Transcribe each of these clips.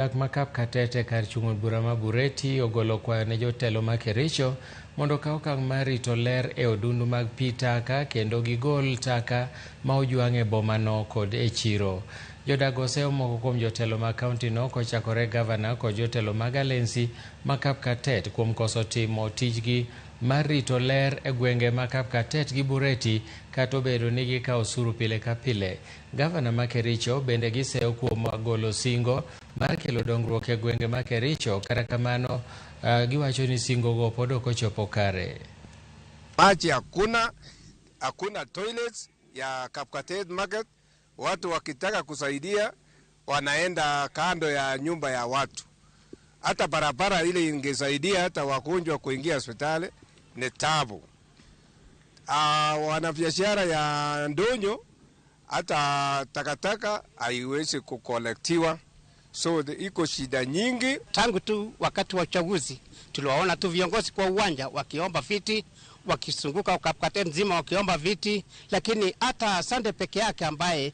Jodak ma Kapkatet e kar chung' od bura ma Bureti ogolo kwayo ne jotelo ma Kericho mondo okaw okang' mar rito ler e odundu mag pi taka kendo gigol taka ma ojwang' e bomano kod e chiro. Jodak oseyo moko kuom jotelo mag kauntino kochakore gavana kod jotelo mag alensi ma Kapkatet kuom koso timo tijgi mar rito ler e gwenge ma Kapkatet gi Bureti kata obedo ni gikawo osuru pile ka pile. Gavana ma Kericho bende giseyo kuom golo singo mar kelo dongruok e gwenge ma Kericho kata kamano giwacho ni singogo pod ok ochopo kare. Maji hakuna, hakuna toilets ya Kapkatet Market. Watu wakitaka kusaidia wanaenda kando ya nyumba ya watu. Hata barabara ile ingesaidia hata wagonjwa kuingia hospitali ni tabu. Wanabiashara ya ndonyo hata takataka haiwezi kukolektiwa, so iko shida nyingi. Tangu tu wakati wa uchaguzi tuliwaona tu viongozi kwa uwanja wakiomba viti, wakizunguka Kapkatet nzima wakiomba viti, lakini hata Sande peke yake ambaye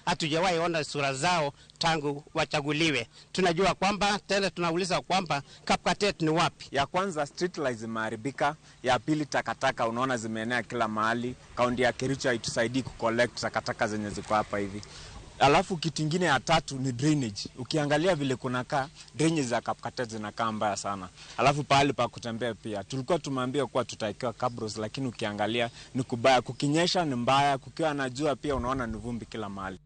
hatujawahi ona sura zao tangu wachaguliwe. Tunajua kwamba tena tunauliza kwamba Kapkatet ni wapi? Ya kwanza street lights zimeharibika, ya pili takataka unaona zimeenea kila mahali. Kaunti ya Kericho haitusaidii kucollect takataka zenye ziko hapa hivi. Alafu kitu kingine ya tatu ni drainage. Ukiangalia vile kunakaa, drainage za Kapkatet zinakaa mbaya sana. Alafu pahali pa kutembea pia tulikuwa tumeambiwa kuwa tutawekewa cabros, lakini ukiangalia ni kubaya. Kukinyesha ni mbaya, kukiwa na jua pia unaona ni vumbi kila mahali.